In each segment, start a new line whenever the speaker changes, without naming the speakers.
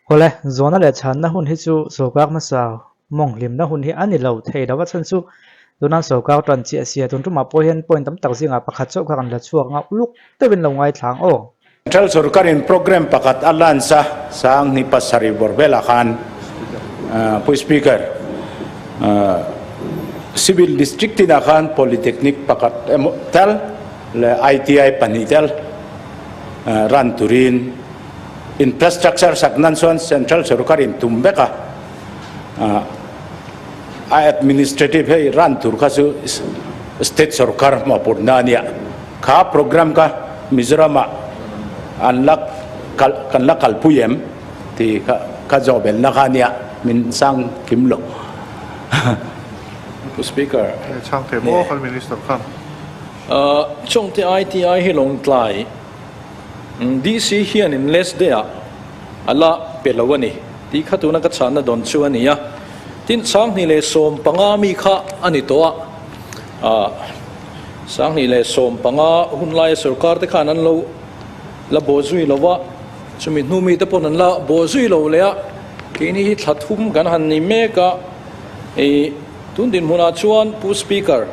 Awle, zawhna leh chhanna hun hi chu sawrkar hmasa mawng hlimna hun hi a ni lo thei lo a chhan chu tuna sawrkar tan chiah sia tun tumah pawh hian point tam tak zingah pakhat chauh kha kan la chhuak ang a, uluk deuhin lo ngaithla ang aw.
Central sorkarin programme pakhat a launch a, Sanghni pasarih bawr velah khan Pu Speaker, Civil District tinah khan Polytechnic pakhat emaw tel leh ITI pahnih tel run turin Infrastructure sak nan chuan Central sorkarin tum vek a, a administrative hei run tur kha chu State sorkar hmapurna a nia. Kha programme kha Mizoramah an la kal kan la kalpui em tih kha ka zawh belhna kha a nia, min sang kim lo. Pu Speaker.
Chhang thei maw kan Minister khan?
Chawngte ITI hi Lawngtlai DC hianin last day ah a la pe lo a ni tih kha tuna ka chhanna dawn chu a ni a. Tin, 2015 mi kha a ni tawh a, 2015 hun laia sorkar te khan an lo la bawh zui lo va, chumi hnu mi te pawn an la bawh zui lo leh a, keini hi thla thum kan han ni mek a, ih tun dinhmunah chuan Pu Speaker,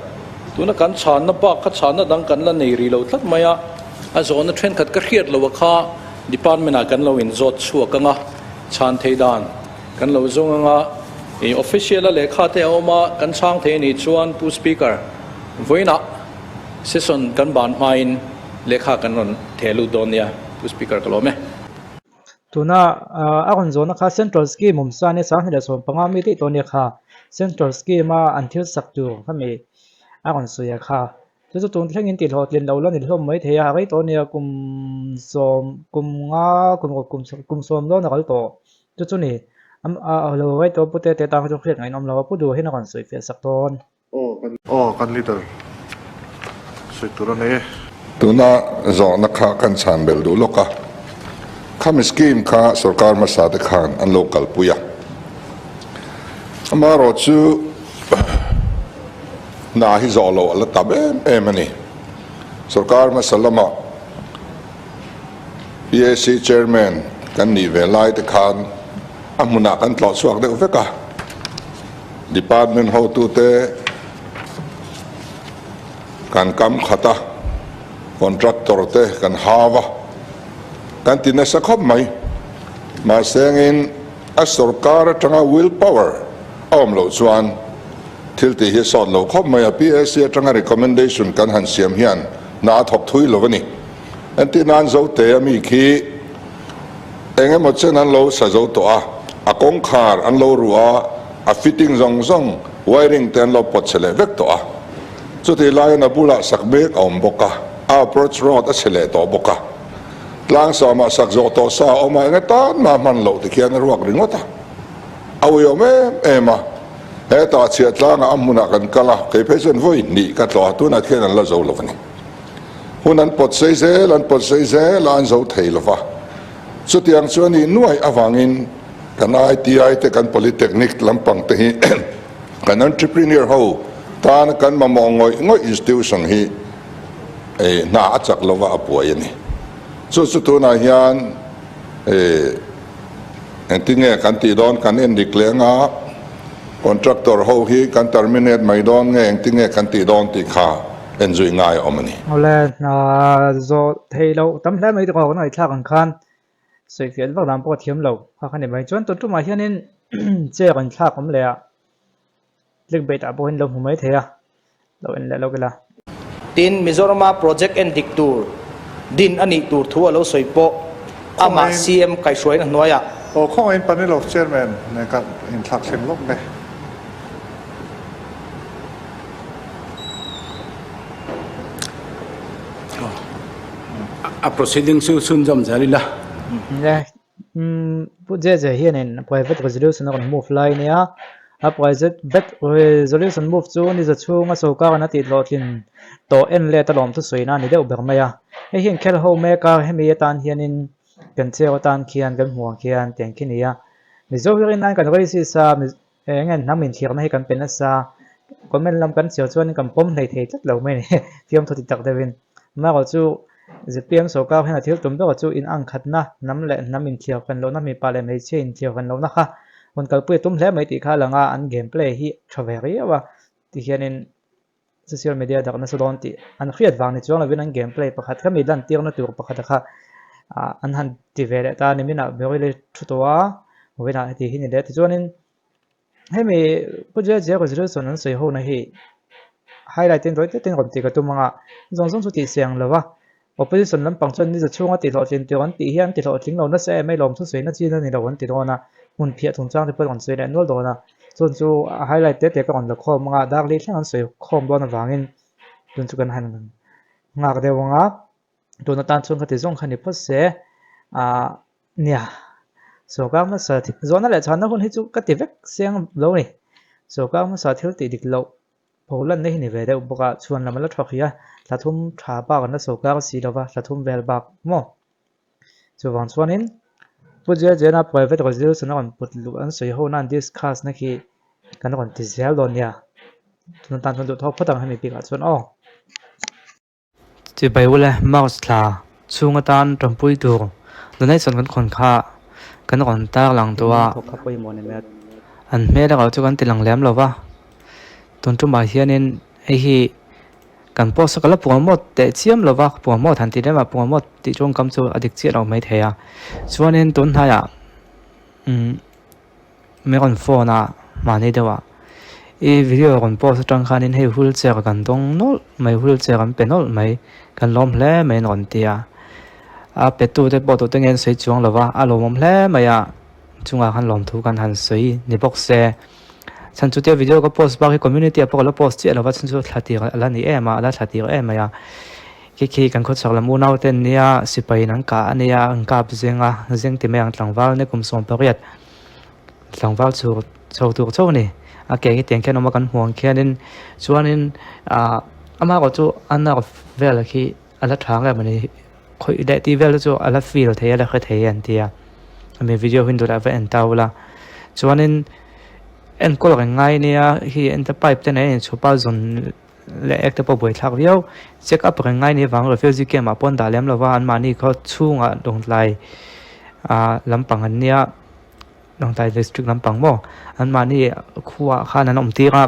tuna kan chhanna bak kha chhanna dang kan la nei rih lo tlat mai a. A zawhna thenkhat ka hriat loh a kha department ah kan lo inzawt chhuak ang a, chhan thei dan kan lo zawng ang a, ih official a lehkha te a awm a, kan chhang thei a nih chuan Pu Speaker, vawiinah session kan ban hmain lehkha kan rawn theh lut dawn nia, Pu Speaker ka lawm e.
Tuna a rawn zawhna kha Central Scheme awm sa ania 2015 mi daih tawh ania kha Central Scheme a an thil sak tur khami a rawn sawi a kha. Chu chu tun thlengin tih hlawhtlin lo la ni hlawm mai thei a, a rei tawh ania kum sawm kum nga kum ruk kum kum sawm dawn a kal tawh. Chu chu ni a lo rei tawh pute te tan kha chu hriat ngaih an awm lo a, pu duh hian a rawn sawi fiah sak dawn.
Aw kan aw kan leader sawi tur a nei e.
Tuna zawhna kha kan chhan belh duh lawk a, khami scheme kha sorkar hmasa te khan an lo kalpui a, amaherawhchu Hna hi zawh loh a la tam em em a ni. Sorkar hmasa lama PAC Chairman kan nih ve lai te khan a hmunah kan tlawh chhuak deuh vek a. Department hotute kan kam khat a, contractor te kan hau a, kan ti nasa khawp mai. Mahse engin a sorkar atanga will power a awm loh chuan Thil tih hi sawt lo khawp mai a, PAC atanga recommendation kan han siam hian hna a thawk thui lo a ni. Entir nan Zote a mi khi eng emaw chen an lo sa zo tawh a, a kawngkhar an lo ruh a, a fitting zawng zawng, wiring te an lo pawt chhe leh vek tawh a. Chutih laiin a bulah sak mek a awm bawk a, a approach road a chhe leh tawh bawk a. Tlangsawmah sak zawh tawh sa a awm a, eng atan mah hman loh tikhian a ruak ringawt a. A uiawm em em a. Hetah chhiah tlangah a hmunah kan kal a, kei phei chuan vawi hnih ka tlawh a, tunah khian an la zo lo a ni. Hun an pawt sei zel, an pawt sei zel a, an zo thei lo va. Chutiang chuan i nuaih avangin kan ITI te, kan Polytechnic lampang te hi kan entrepreneur ho tana kan mamawh ngawih ngawih institution hi hna a chak lo va, a buai a ni. Chu chu tunah hian Engtin nge kan tih dawn kan en dik leh anga contractor ho hi kan terminate mai dawn nge engtin nge kan tih dawn tih kha en zui ngai a awm a ni.
Awle, hna zawh theih loh tam hle mai tawh kan ngaihthlak ang khan sawifiah vak dan pawh a thiam lo kha kha ni mai. Chuan tun tumah hianin chair an thlak awm leh a, click bait ah pawh hian lo hmu mai thei a, lo en leh lawk ila.
Tin, Mizorama project en dik tur din a nih tur thu a lo sawi pawh amah CM kaihhruaina hnuaiah.
Aw, khawngaihin panel of chairman nen kan inthlak thleng lawk mai.
A proceeding chu chhunzawm zel ila.
Pu Jeje hianin private resolution a rawn move lai ania, a private resolution move chu ni za chhunga sorkar in a tih hlawhtlin tawh en let a lawm thusawi na a ni deuh ber mai a. Hei hian khel ho mek a, hemi atan hianin kan cheu atan khian kan hmuh ang khian tiang khi ni a. Mizo hirin nan kan racist a, eng nge hnam inthlirna hi kan pe nasa, comment lam kan chhiar chuanin kan pawm hlei thei tlat lo mai a ni, fiamthu ti tak deuhin. Amaherawhchu. Zpm sorkar hian a thil tum ber chu in angkhatna, hnam leh hnam inthiar fan lohna, mipa leh hmeichhia inthiar fan lohna kha rawn kalpui a tum hle mai tih kha a lang a, an game play hi tha ve riau a ti hianin social media dak nasa dawn tih an hriat vang ni chuang lovin an game play pakhat kha mi lantirna tur pakhat kha ah an han ti ve leh ta a ni minah Baryl-i thu tawh a vawiinah heti hi ni leh tichuanin hemi Pu Jia Jia resolution an sawi ho na hi highlight in tawi tete in rawn tih ka tum ang a zawng zawng chu tih siang lo va opposition lampang chuan ni za chhunga tih hlawhtlin tur an tih hian tih hlawhtling lo nasa em mai lawmthu sawi na chin a ni lo an ti dawn a hmun phiah chungchang te pawh rawn sawi leh nual dawn a chuan chu a highlight te te ka rawn la khawm ang a dar li thleng an sawi khawm dawn avangin tun chu kan han nghak deuh ang a tun atan chuan ka ti zawng kha ni phawt se ah nia sawrkar hmasa zawhna leh chhanna hun hi chu ka ti vek seng lo a ni sawrkar hmasa thil tih dik loh pho lanna hi ni ve deuh bawk a chhuan lam a la thawk hi a thla thum tha bak an la sawrkar si lo va thla thum vel bak maw chuvang chuanin Pu Jejena private resolution a rawn put luh an sawi ho nan discuss na khi kan rawn ti zel dawn nia tuna tan chuan duh thawk phawt ang hemi bikah chuan aw. Chibai ule March thla chhung atan tanpui tur donation kan khawn kha kan rawn tar lang tawh a, an hmel erawh chu kan ti lang lem lo va, tun tumah hianin hei hi kan post a ka la promote teh chiam lo va, promote han tih lem ah promote tih tawngkam chu a dik chiah lo maithei a, chuanin tun hnaiah umm. Mi rawn phone a mahni deuh a i video rawn post atang khanin hei wheelchair kan dawng nawlh mai wheelchair an pe nawlh mai kan lawm hle mai an rawn ti a a pe tu te pawh tute nge an sawi chuang lo va a lawmawm hle mai a chungah khan lawmthu kan han sawi ni bawk se chhan chutia video ka post bak hi community ah pawh ka la post chiah lo va chhan chu thla tir a la ni em a a la thla tir em mai a khi khi kan khawchhak lam unau te an nia sipai in an kah a nia an kap zeng a zeng ti mai ang tlangval ni kum 18. Tlangval chhur chho tur chauh a ni a ke hi tiang khian a awm a kan hmuh ang khianin chuanin ahh amah erawh chu a nerve vel khi a la tha nge mawni khawih leh tih vel te chu a la feel thei a la hre thei an ti a hemi video hi duh lah va en ta ula chuanin enkawl reng ngai ania hi enta pipe te nen a inchhup a zawn leh ek te pawh buaithlak viau check up reng ngai ni avang refugee camp ah pawh an dah lem lova anmahni khaw chhungah Lawngtlai ah lampang an nia Lawngtlai district lampang maw anmahni khuaah khan an awm tir a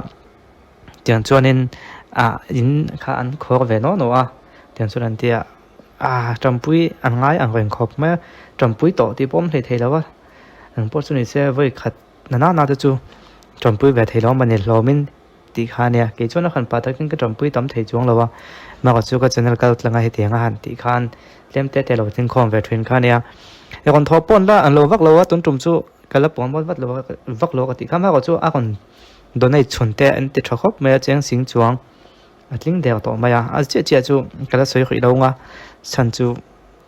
tiang chuanin ah in kha an khawr ve nawh nawh a tiang chuan an ti a ah tanpui an ngai ang reng khawp mai a tanpui tawh tih pawh awm hlei thei lo a eng pawh chu ni se vawi khat na nana te chu tanpui ve thei lo a ni hlawmin. Tih kha ania, kei chuan a han pah takin ka tanpui tam thei chuang lo a, Maka chu ka channel kal tlang a hetiang a han tih khan tlem te te lo tling khawm ve thin kha ania. I rawn thawh pawn la an lo vak lo a, tun tum chu ka la puan vat lo vak lo ka tih kha Maka chu a rawn donate chhun te an ti tha khawp mai a, cheng sing chuang a tling der tawh mai a, a chiah chiah chu ka la sawi rih lo ang a, chhan chu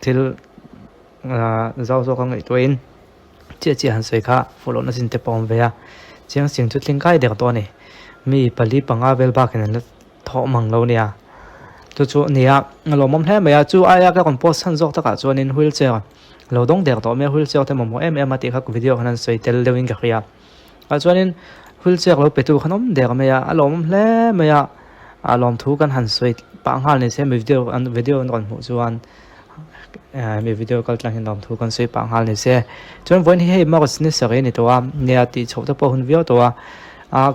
thil zau zawk a ngaihtuahin. Chiah chiah han sawi kha fuh lohna chin te pawh a awm ve a, chiang sing chu tling kai der tawh a ni. Mi pali panga vel bakin an la thawh mang lo nia. Chu chu nia a lawmawm hle mai a, chu aia ka rawn post chhan zawk takah chuanin wheelchair lo dawng der tawh mai a, wheelchair te mamawh em em a tih kha video khan an sawi tel deuhin ka hria. Ah chuanin wheelchair lo pe tu khan awm der mai a, a lawmawm hle mai a, a lawmthu kan han sawi pah nghal ni se mi video an video an rawn hmuh chuan. mi video kal tlang hian lawmthu kan sawi pah nghal ni se chuan vawiin hi hei march ni sarih a ni tawh a nia tih chhoh te pawh a hun viau tawh a ah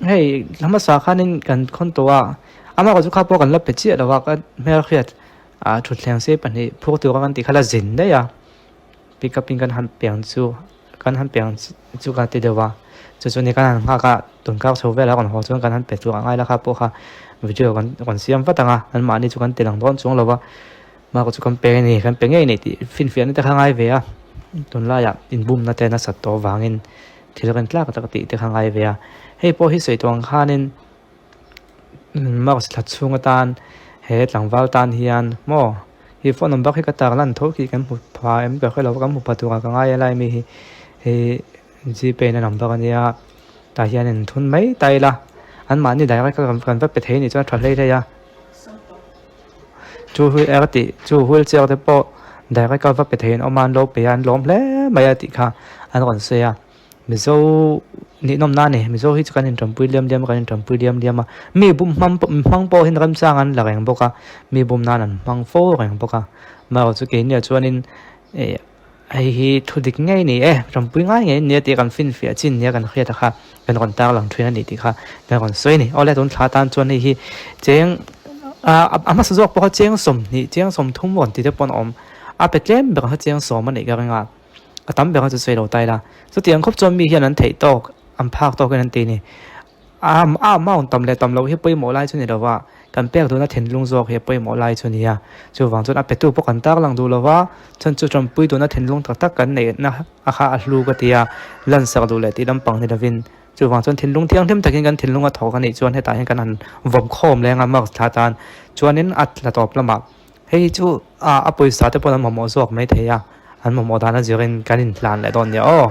hei hmasa khanin kan khawn tawh a amah chu kha pawh kan la pe chiah lo a ka hmelhriat ah thutthleng sei pahnih phur tur a kan tih kha la zin daih a pick up in kan han piang chu kan han piang chu ka ti deuh a chu chu ni kan han nghak a tunkar chho velah rawn haw chuan kan han pe tur ang ngai la kha pawh kha video kan rawn siam vat ang a anmahni chu kan ti lang dawn chuang lo va mahka chu kan pe a ni kan pe ngei nei tih finfiahna te kha ngai ve a tunlaiah inbumna te nasat tawh avangin thil rin tlak tak tih te kha ngai ve a hei pawh hi sawi tawh ang khanin March thla chhung atan he tlangval tan hian maw hi phone number hi ka tar lan tho khi kan hmu pha em ka hre lo va kan hmu pha turah ka ngai a lai mi hi hei gpay na number ania tah hian in thun mai ta ila anmahni direct a kan va pe thei anih chuan a tha hlei hlei a chu wheel tih chu wheelchair te pawh direct a va pe thei an awm a an lo pe a an lawm hle mai a tih kha an rawn sawi a. Mizo ninawmna a ni. Mizo hi chu kan intanpui liam liam a, kan intanpui liam liam a. Mi bum hmang hmang pawh hian remchang an la reng bawk a, mi bum nan an hmang fo reng bawk a. Amaherawhchu keiniah chuanin ih hei hi thu dik ngei ni e, tanpui ngai ngei nia tih kan finfiah chin nia kan hriat a kha kan rawn tarlang thin a ni tih kha kan rawn sawi a ni. Awle tun thla tan chuan hei hi cheng ah a hmasa zawk pawh kha cheng 20 cheng 30 rawn ti te pawh an awm. A pe tlem ber kha cheng 10 a nih ka ring a. A tam ber a chu sawi lo ta ila. Chutiang khawp chuan mi hian an theih tawk, an phak tawkin an ti a ni. A a amount tam leh tam loh hi pawimawh lai chu ni lo va, kan pek duhna thinlung zawk hi a pawimawh lai chu a ni a. Chuvang chuan a petu pawh kan tar lang duh lo va, chhan chu tanpui duhna thinlung tak tak kan neihna a kha a hlu ka ti a, lansak duh leh tih lampang ni lovin. Chuvang chuan thinlung thianghlim takin kan thinlung a thawk a nih chuan hetah hian kan han vawm khawm leng a marks thla tan chuanin a tla tawp lamah Hei hi chu a pawisa te pawh an mamawh zawk mai thei a, an mamawh dan a zirin kan inhlan leh dawn nia aw.